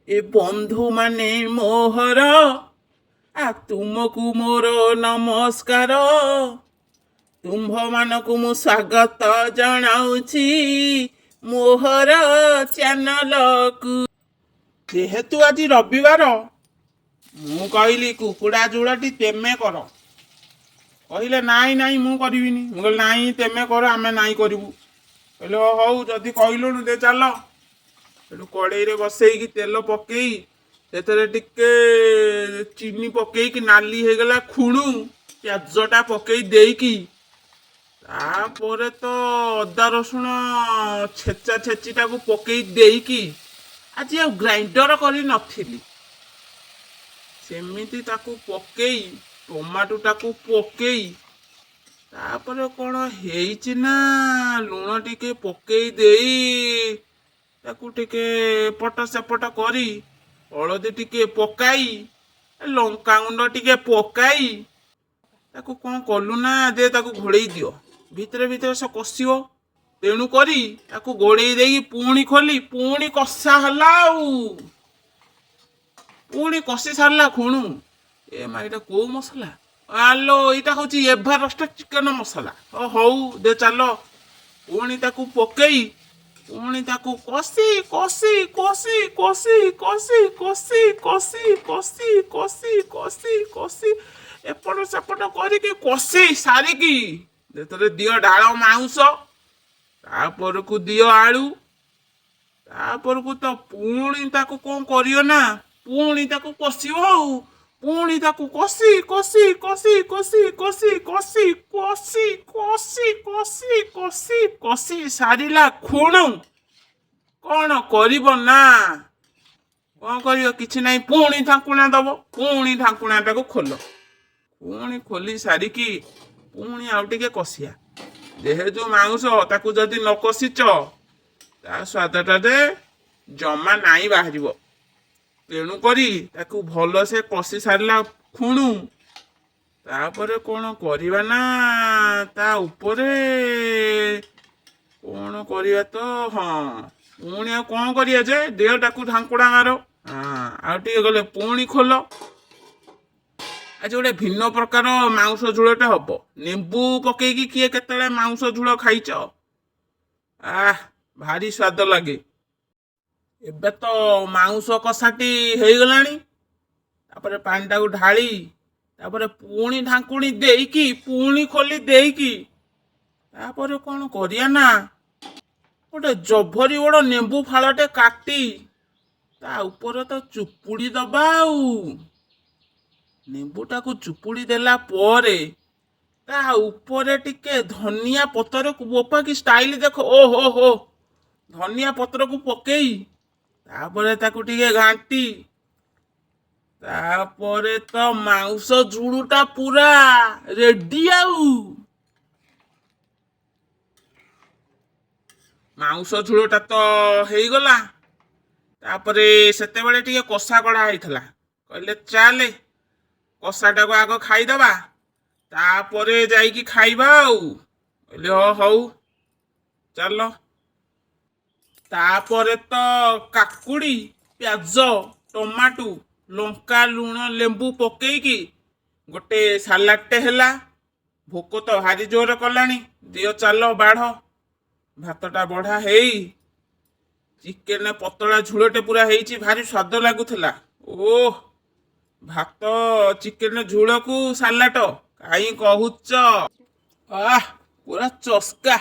ଏ ବନ୍ଧୁମାନେ ମୋହର, ଆ ତୁମକୁ ମୋର ନମସ୍କାର। ତୁମ୍ଭମାନଙ୍କୁ ମୁଁ ସ୍ୱାଗତ ଜଣାଉଛି ମୋହର ଚ୍ୟାନେଲକୁ। ଯେହେତୁ ଆଜି ରବିବାର, ମୁଁ କହିଲି, କୁକୁଡ଼ା ଝୋଳଟି ତେମେ କର। କହିଲେ, ନାଇଁ ନାଇଁ, ମୁଁ କରିବିନି। ମୁଁ କହିଲି, ନାଇଁ, ତେମେ କର, ଆମେ ନାଇଁ କରିବୁ। କହିଲେ, ହଉ, ଯଦି କହିଲୁଣୁ ଦେ ଚାଲ। ସେଠୁ କଡ଼େଇରେ ବସେଇକି ତେଲ ପକେଇ, ସେଥିରେ ଟିକେ ଚିନି ପକେଇକି, ନାଲି ହେଇଗଲା ଖୁଣୁ ପିଆଜଟା ପକେଇ ଦେଇକି, ତାପରେ ତ ଅଦା ରସୁଣ ଛେଚା ଛେଚିଟାକୁ ପକେଇ ଦେଇକି, ଆଜି ଆଉ ଗ୍ରାଇଣ୍ଡର କରି ନଥିଲି, ସେମିତି ତାକୁ ପକେଇ, ଟମାଟୋଟାକୁ ପକେଇ, ତାପରେ କ'ଣ ହେଇଛି ନା ଲୁଣ ଟିକେ ପକେଇ ଦେଇ, ତାକୁ ଟିକେ ଏପଟ ସେପଟ କରି, ହଳଦୀ ଟିକେ ପକାଇ, ଲଙ୍କାଗୁଣ୍ଡ ଟିକେ ପକାଇ, ତାକୁ କ'ଣ କଲୁ ନା ଦେ ତାକୁ ଘୋଡ଼େଇ ଦିଅ। ଭିତରେ ଭିତରେ ସେ କଷିବ। ତେଣୁ କରି ତାକୁ ଘୋଡ଼େଇ ଦେଇକି ପୁଣି ଖୋଲି ପୁଣି କଷା ହେଲା। ଆଉ ପୁଣି କଷି ସାରିଲା ଖୁଣୁ, ଏ ମା, ଏଇଟା କୋଉ ମସଲା ଆଲୋ? ଏଇଟା ହଉଛି ଏଭାରେଷ୍ଟ ଚିକେନ ମସଲା। ଓ ହଉ, ଦେ ଚାଲ। ପୁଣି ତାକୁ ପକେଇ, ପୁଣି ତାକୁ କଷି କଷି କଷି କଷି କଷି କଷି କଷି କଷି କଷି କଷି କଷି, ଏପଟ ସେପଟ କରିକି କଷି ସାରିକି, ଯେତେବେଳେ ଦିଅ ଡାଳ ମାଉଁସ, ତାପରକୁ ଦିଅ ଆଳୁ, ତାପରକୁ ତ ପୁଣି ତାକୁ କ'ଣ କରିବ ନା ପୁଣି ତାକୁ କଷିବ। ଆଉ ପୁଣି ତାକୁ କଷି କଷି କଷି କଷି କଷି କଷି କଷି କଷି କଷି କଷି କଷି ସାରିଲା ଖୁଣୁ କ'ଣ କରିବ ନା କ'ଣ କରିବ? କିଛି ନାହିଁ, ପୁଣି ଢାଙ୍କୁଣା ଦବ। ପୁଣି ଢାଙ୍କୁଣାଟାକୁ ଖୋଲ। ପୁଣି ଖୋଲି ସାରିକି ପୁଣି ଆଉ ଟିକେ କଷିଆ। ଯେହେତୁ ମାଉଁସ, ତାକୁ ଯଦି ନ କଷିଛ, ତା ସ୍ୱାଦଟା ଯେ ଜମା ନାଇଁ ବାହାରିବ। ତେଣୁ କରି ତାକୁ ଭଲସେ କଷି ସାରିଲା ଖୁଣୁ, ତାପରେ କ'ଣ କରିବା ନା ତା ଉପରେ କ'ଣ କରିବା ତ, ହଁ, ପୁଣି ଆଉ କ'ଣ କରିବା ଯେ ଦେହଟାକୁ ଢାଙ୍କୁଣା ମାର। ହଁ, ଆଉ ଟିକେ ଗଲେ ପୁଣି ଖୋଲ। ଆଜି ଗୋଟେ ଭିନ୍ନ ପ୍ରକାର ମାଉଁସ ଝୋଳଟେ ହବ। ଲେମ୍ବୁ ପକେଇକି କିଏ କେତେବେଳେ ମାଉଁସ ଝୋଳ ଖାଇଛ? ଆহ, ଭାରି ସ୍ୱାଦ ଲାଗେ। ଏବେ ତ ମାଉଁସ କଷାଟି ହେଇଗଲାଣି। ତାପରେ ପାଣିଟାକୁ ଢାଳି, ତାପରେ ପୁଣି ଢାଙ୍କୁଣି ଦେଇକି, ପୁଣି ଖୋଲି ଦେଇକି, ତାପରେ କ'ଣ କରିବା ନା ଗୋଟେ ଜଭରି ବଡ଼ ଲେମ୍ବୁ ଫାଳଟେ କାଟି ତା ଉପରେ ତ ଚୁପୁଡ଼ି ଦବା। ଆଉ ଲେମ୍ବୁଟାକୁ ଚୁପୁଡ଼ି ଦେଲା ପରେ ତା ଉପରେ ଟିକେ ଧନିଆ ପତ୍ରକୁ, ବୋପା କି ଷ୍ଟାଇଲ ଦେଖ, ଓ ହୋ ହୋ, ଧନିଆ ପତ୍ରକୁ ପକେଇ, ତାପରେ ତାକୁ ଟିକେ ଘାଣ୍ଟି, ତାପରେ ତ ମାଉଁସ ଝୁଳୁଟା ପୁରା ରେଡି। ଆଉ ମାଉଁସ ଝୋଳଟା ତ ହେଇଗଲା। ତାପରେ ସେତେବେଳେ ଟିକେ କଷା କଢ଼ା ହେଇଥିଲା। କହିଲେ, ଚାଲେ କଷାଟାକୁ ଆଗ ଖାଇଦବା, ତାପରେ ଯାଇକି ଖାଇବା। ଆଉ କହିଲି, ହଁ, ହଉ ଚାଲ। ତାପରେ ତ କାକୁଡ଼ି, ପିଆଜ, ଟମାଟୋ, ଲଙ୍କା, ଲୁଣ, ଲେମ୍ବୁ ପକେଇକି ଗୋଟେ ସାଲାଡ଼ଟେ ହେଲା। ଭୋକ ତ ଭାରି ଜୋର କଲାଣି। ଦିଅ ଚାଲ ବାଢ଼। ଭାତଟା ବଢ଼ା ହେଇ ଚିକେନ ପତଳା ଝୋଳଟେ ପୁରା ହେଇଛି, ଭାରି ସ୍ୱାଦ ଲାଗୁଥିଲା। ଓହ, ଭାତ ଚିକେନ ଝୋଳକୁ ସାଲାଟ, କାହିଁ କହୁଛ? ଆহ, ପୁରା ଚସ୍କା।